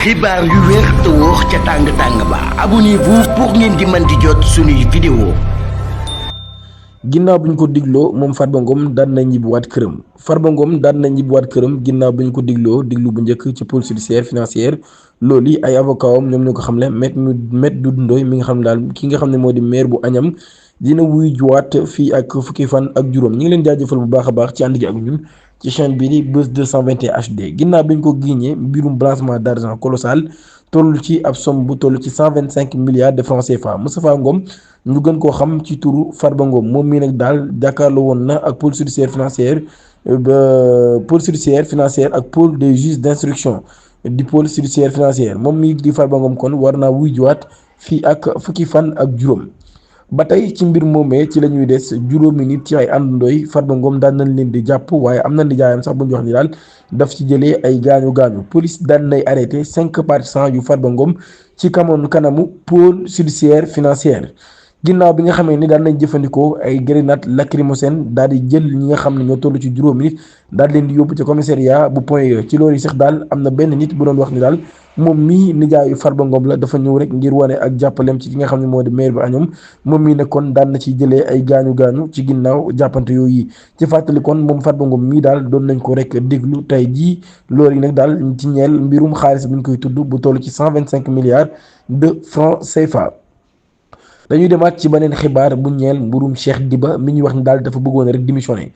xibaar yu wér te wóor ca tàng-tàng ba abonnez-vous pour ngeen di mën di jot suñuy vidéo. ginnaaw bi ñu ko digloo moom Farba Ngom daan na ñibbiwaat këram ginnaaw bi ñu ko diglu bu njëkk ci pôle judiciaire financière loolu ay avocat am ñoom ñoo ko xamle Maître Doudou Ndoye mi nga xam ne daal ki nga xam ne moo di maire bu Agnam dina wuy juwaat fii ak fukki fan ak juróom ñi ngi leen jaajëfal bu baax a baax ci ànd gi ak ñun ci chaîne bii di Buzz 221 HD ginnaaw bi ñu ko giiñee mbirum blanchiment d'argent colossal toll ci ab somme bu toll ci 125 milliards de francs CFA Moustapha Ngom ñu gën koo xam ci turu Farba Ngom moom mii nag daal jàkkaarloo woon na ak pôle judiciaire financière ak pôle des juges d'instruction di pôle judiciaire financière moom mii di Farba Ngom kon war naa wuy juwaat fii ak fukki fan ak juróom. ba tey ci mbir moomee ci la ñuy des juróomi nit ci ay àndandooy Farba Ngom daan nañ leen di jàpp waaye am na nijaayam sax bu ñu wax ni daal daf ci jëlee ay gaañu police daan nay arrêté 5 partisans yu Farba Ngom ci kanamu pôle judiciaire financière ginnaaw bi nga xamee ni daan nañ jëfandikoo ay grenade lacrymogène daal di jël ñi nga xam ne ñoo toll ci juróomi nit daal leen di yóbbu ca commissariat bu Point E ci loolu yi sax daal am na benn nit bu doon wax ni daal moom mii nijaayu Farba Ngom la dafa ñëw rek ngir wane ak jàppaleem ci ki nga xam ne moo di maire bi Agnam moom mii ne kon daan na ci jëlee ay gaañu ci ginnaaw jàppante yooyu ci fàttali kon moom Farba Ngom mii daal doon nañ ko rek déglu tey jii loolu yi nag daal ci ñeel mbirum xaalis bu ñu koy tudd bu toll ci 125 milliards de francs CFA. dañuy demaat ci beneen xibaar bu ñeel mbirum Cheikh Diba mi ñuy wax ni daal dafa bëggoon rek démissionné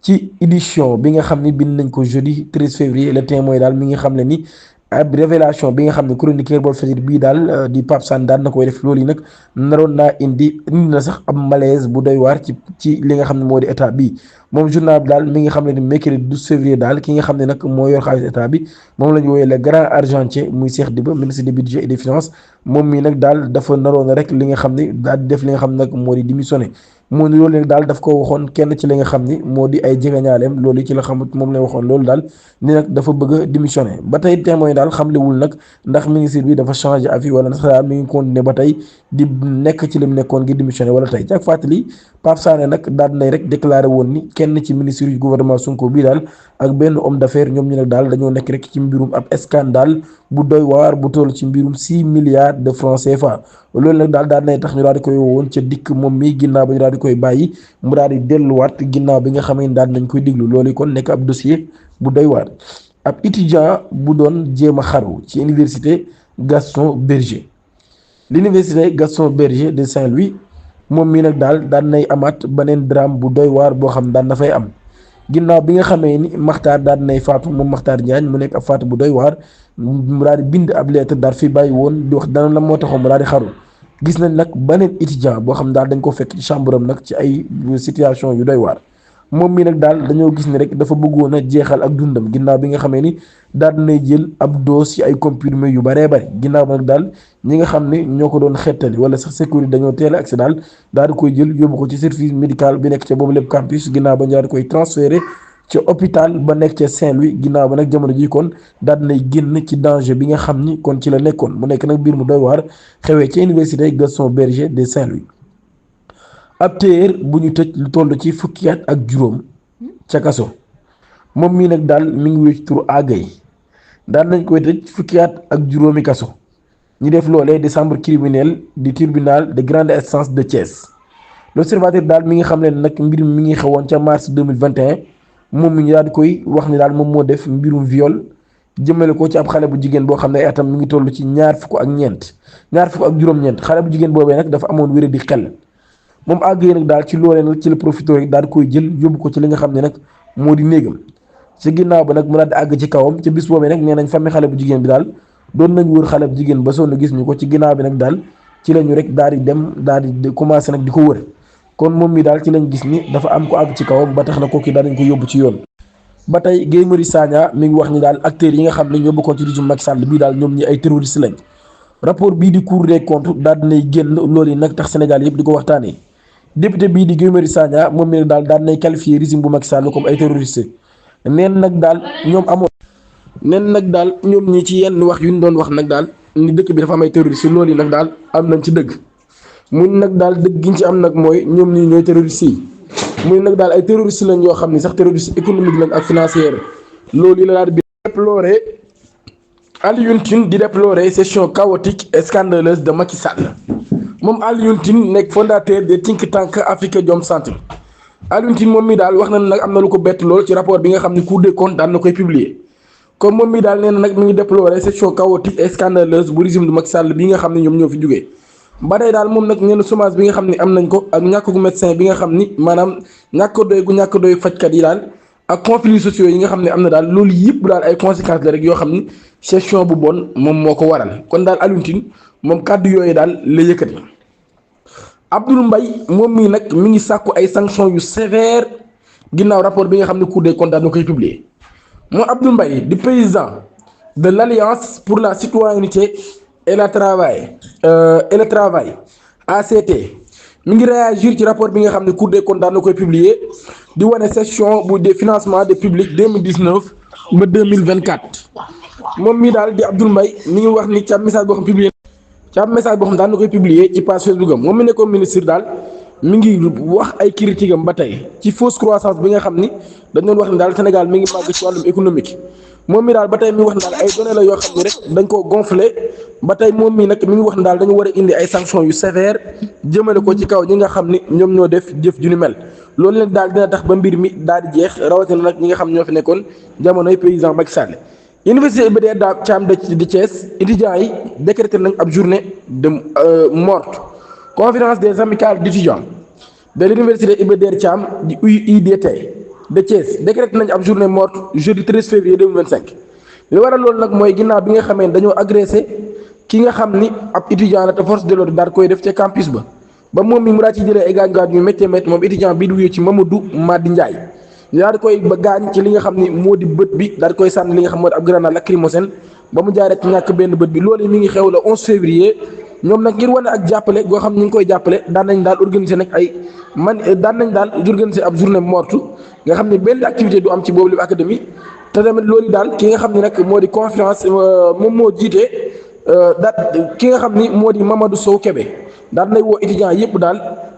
ci édition bi nga xam ne bind nañ ko jeudi 13 février le témoin daal mi nga xam ne ni ab révélation bi nga xam ne chroniqueur Walfadjri bii daal di Pape Sane daan na koy def loolu yi nag naroon naa indi na sax ab malaise bu doy waar ci li nga xam ne moo di état bi moom journal bi daal mi nga xam ne ni mercredi 12 février daal ki nga xam ne nag moo yor xaalis état bi moom la ñu woowee le grand argentier muy Cheikh Diba ministre du budget et des finances moom mii nag daal dafa naroon rek li nga xam ne daal di def li nga xam ne nag moo di démissionné moo ni loolu nag daal daf ko waxoon kenn ci li nga xam ni moo di ay jegeñaaleem loolu ci la xamut moom lay waxoon loolu daal ni nag dafa bëgg a démissionné ba tey témoin daal xamlewul nag ndax ministre bi dafa changé avis wala ndax daal mi ngi continuer ba tey di nekk ci li mu nekkoon ngir démissionné wala tey ci ak fàttali Pape Sané nag daal nay rek déclaré woon ni kenn ci ministre yu gouvernement Sonko bii daal ak benn homme d'affaires ñoom ñu nag daal dañoo nekk rek ci mbirum ab scandale bu doy waar bu toll ci mbirum 6 milliards de francs CFA loolu nag daal nay tax ñu daal di koy woon ca dikk moom mi ginnaaw ba ñu daal di koy bàyyi mu daal di delluwaat ginnaaw bi nga xamee ni daal nañ koy diglu loolu kon nekk ab dossier bu doy waar ab étudiant bu doon jéem a xaru ci université Gaston Berger de Saint-Louis moom mii nag daal daan nay amaat beneen drame bu doy waar boo xam daan dafay am ginnaaw bi nga xamee ni Maxtaar daan nay faatu moom Maxtaar Njaañ mu nekk ab faatu bu doy waar mu daal di bind ab lettre daal fi bàyyi woon di wax dana la moo taxoon mu daal di xaru gis nañ nag beneen étudiant boo xam daal dañ ko fekk ci chambre am nag ci ay situation yu doy waar moom mii nag daal dañoo gis ni rek dafa bëggoon a jeexal ak dundam ginnaaw bi nga xamee ni daal dinay jël ab dose ci ay comprimés yu baree bari ginnaaw ba nag daal ñi nga xam ne ñoo ko doon xettali wala sax sécurité dañoo teel a agsi daal di koy jël yóbbu ko ci service médical bi nekk ca boobu lépp campus ginnaaw ba ñu daal di koy transféré ci hôpital ba nekk ca Saint-Louis ginnaaw ba nag jamono ji kon daal dinay génn ci danger bi nga xam ni kon ci la nekkoon mu nekk nag biir mu doy waar xewee ca université Gaston Berger de Saint-Louis ab téer bu ñu tëj lu toll ci fukki at ak juróom ca kaso moom mii nag daal mi ngi wécc turu àggay daan nañ koy tëj fukki at ak juróomi kaso ñu def loolee di chambre criminelle du tribunal de grande instance de Thiès l'observateur daal mi ngi xam ne nag mbir mi ngi xewoon ca mars 2021 moom mi ñu daal di koy wax ni daal moom moo def mbirum viol jëmale ko ci ab xale bu jigéen boo xam ne ay atam mi ngi toll ci ñaar fukk ak juróom-ñeent xale bu jigéen boobee nag dafa amoon wéré di xel moom àggee nag daal ci loolee nag ci la profité rek daal di koy jël yóbbu ko ci li nga xam ne nag moo di néegam ci ginnaaw ba nag mu daal di àgg ci kawam ca bis boobee nag nee nañ famille xale bu jigéen bi daal doon nañ wër xale bu jigéen ba sonn gis ñu ko ci ginnaaw bi nag daal ci lañu rek daal di dem daal di commencé nag di ko wër kon moom mi daal ci lañ gis ni dafa am ko àgg ci kawam ba tax na kooki daal dañ ko yóbbu ci yoon. ba tey Guy Marius Sagna mi ngi wax ni daal acteurs yi nga xam ne ñoo bokkoon ci régime Macky Sall bii daal ñoom ñi ay terroristes lañ rapport bii di Cour des comptes daal dinay génn loolu yi nag tax Sénégal yëpp di ko waxtaanee député bii di Guy Marius Sagna moom mi daal daan nay qualifié régime bu Macky Sall comme ay terroristes neen nag daal ñoom ñi ci yenn wax yu ñu doon wax nag daal ni dëkk bi dafa am ay terroristes loolu yi nag daal am nañ ci dëgg mun nag daal dëgg gi ñu ci am nag mooy ñoom ñii ñooy terroristes yi muy nag daal ay terroristes lañ yoo xam ni sax terroristes économique lañ ak financière loolu yi la daal di déploré Alioune Tine di déplorer session chaotique et scandaleuse de Macky Sall moom Alioune Tine nekk fondateur de think tank Afrikajom Center Alioune Tine moom mi daal wax na nag am na lu ko bett lool ci rapport bi nga xam ne Cour des comptes daan na koy publier comme moom mi daal nee na nag mi ngi déplorer session chaotique et scandaleuse bu régime de Macky Sall bi nga xam ne ñoom ñoo fi jógee ba tey daal moom nag nee na chômage bi nga xam ne am nañ ko ak ñàkk gu médecin bi nga xam ni maanaam ñàkk doy fajkat yi daal ak conflits sociaux yi nga xam ne am na daal loolu yëpp daal ay conséquences la rek yoo xam ni session bu bon moom moo ko waral kon daal Alioune Tine moom kàddu yooyu daal la yëkkati. Abdoul Mbaye moom mii nag mi ngi sàkku ay sanctions yu sévères ginnaaw rapport bi nga xam ne Cour des comptes daan na koy publier moom Abdoul Mbaye di président de l'Alliance pour la citoyenneté et le travail ACT mi ngi réagir ci rapport bi nga xam ne Cour des comptes daan na koy publier di wane session bu des financements des publics 2019 ba 2024 moom mii daal di Abdoul Mbaye mi ngi wax ni ca message boo xam publier ci ab message boo xam daan na koy publier ci page Facebook am moom mi nekkoon ministre daal mi ngi wax ay critique am ba tey ci fausse croissance bi nga xam ni dañ doon wax ni daal Sénégal mi ngi màgg ci wàllum économique moom mi daal ba tey mi ngi wax ni daal ay données la yoo xam ni rek dañ koo gonflé ba tey moom mii nag mi ngi wax ni daal dañu war a indi ay sanctions yu sévères jëmale ko ci kaw ñi nga xam ni ñoom ñoo def jëf ju ni mel loolu leen daal dina tax ba mbir mi daal di jeex rawatina nag ñi nga xam ñoo fi nekkoon jamonoy président Macky Sall. Université Iba Der Thiam de Thiès étudiants yi décrété nañ ab journée de morte conférence des amicales d'étudiants de l'université Iba Der Thiam di UIDT de Thiès décrété nañ ab journée morte jeudi 13 février 2025 li waral loolu nag mooy ginnaaw bi nga xamee ne dañoo agressé ki nga xam ni ab étudiant la te force de l'ordre daal koy def ca campus ba moom mi mu daal ci jëlee ay gaañ-gaañ yu métti moom étudiant bii di wuyoo ci Mamadou Madi Ndiaye ñu daal di koy ba gaañ ci li nga xam ni moo di bët bi daal di koy sànni li nga xam moo di ab grenade lacrymogène ba mu jaaree ci ñàkk benn bët bi loolu mi ngi xew le 11 février ñoom nag ngir wane ak jàppale goo xam ñu ngi koy jàppale daan nañ daal organiser nag daan nañ daal organiser ab journée morte nga xam ne benn activité du am ci boobu lépp académie te tamit loolu daal ki nga xam ne nag moo di conférence moom moo jiite daal ki nga xam ni moo di Mamadou Sow Kébé daal nay woo étudiants yëpp daal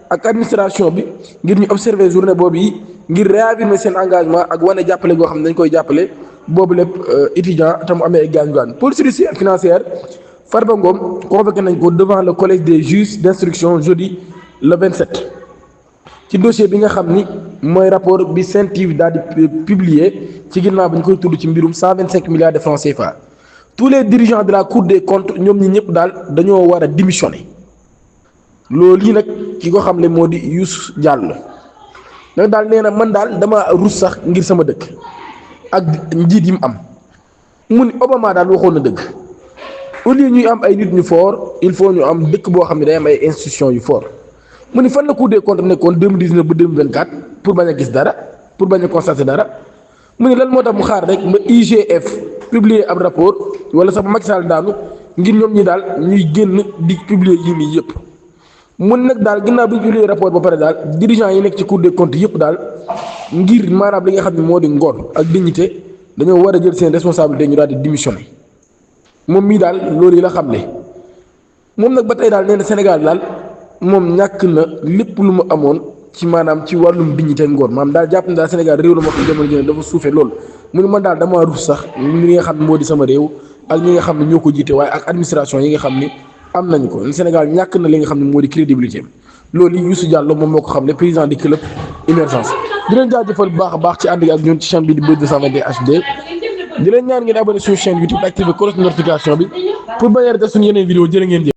ak administration bi ngir ñu observer journée boobu yi ngir réaffirmer seen engagement ak wane jàppale goo xam ne dañ koy jàppale boobu lépp étudiant te mu amee ay gaañ-gaañ police judiciaire financière Farba Ngom convoqué nañ ko devant le collège des juges d'instruction jeudi le 27 ci dossier bi nga xam ni mooy rapport bi Sen TV daal di publier ci ginnaaw bi ñu koy tudd ci mbirum 125 milliards de francs CFA tous les dirigeants de la Cour des comptes ñoom ñi ñëpp daal dañoo war a démissionner loolu yi nag ki ko xam ne moo di Youssou Diallo nag daal nee na man daal dama rus sax ngir sama dëkk ak njiit yi mu am mu ni Obama daal waxoon na dëgg au lieu ñuy am ay nit ñu fort il faut ñu am dëkk boo xam ne day am ay institutions yu fort mu ni fan la Cour des comptes nekkoon 2019 ba 2024 pour bañ a gis dara pour bañ a constater dara mu ni lan moo tax mu xaar rek ba IGF publier ab rapport wala sax Macky Sall daanu ngir ñoom ñi daal ñuy génn di publier yii nii yëpp. mun nag daal ginnaaw bi ñu publier rapport ba pare daal dirigeants yi nekk ci Cour des comptes yëpp daal ngir maanaam li nga xam ne moo di ngor ak dignité dañoo war a jël seen responsabilité ñu daal di démissionner moom mii daal loolu yi la xam ne moom nag ba tey daal nee na Sénégal daal moom ñàkk na lépp lu mu amoon ci maanaam ci wàllum dignité ngor maanaam daal jàpp na daal Sénégal réew la moo xam jamono jii dafa suufee lool mu ne man daal dama rus sax li nga xam ne moo di sama réew ak ñi nga xam ne ñoo ko jiite waaye ak administration yi nga xam ni am nañu ko Sénégal ñàkk na li nga xam ne moo di crédibilité loolu yi Youssou Diallo moom moo ko xam ne président du club émergence di leen jaajëfal bu baax a baax ci ànd ak ñun ci chaîne bi di Buzz 221 HD di leen ñaan ngeen abonné suñu chaîne YouTube activé cloche notification bi pour bañ a rater suñu yeneen vidéo jërë ngeen jëf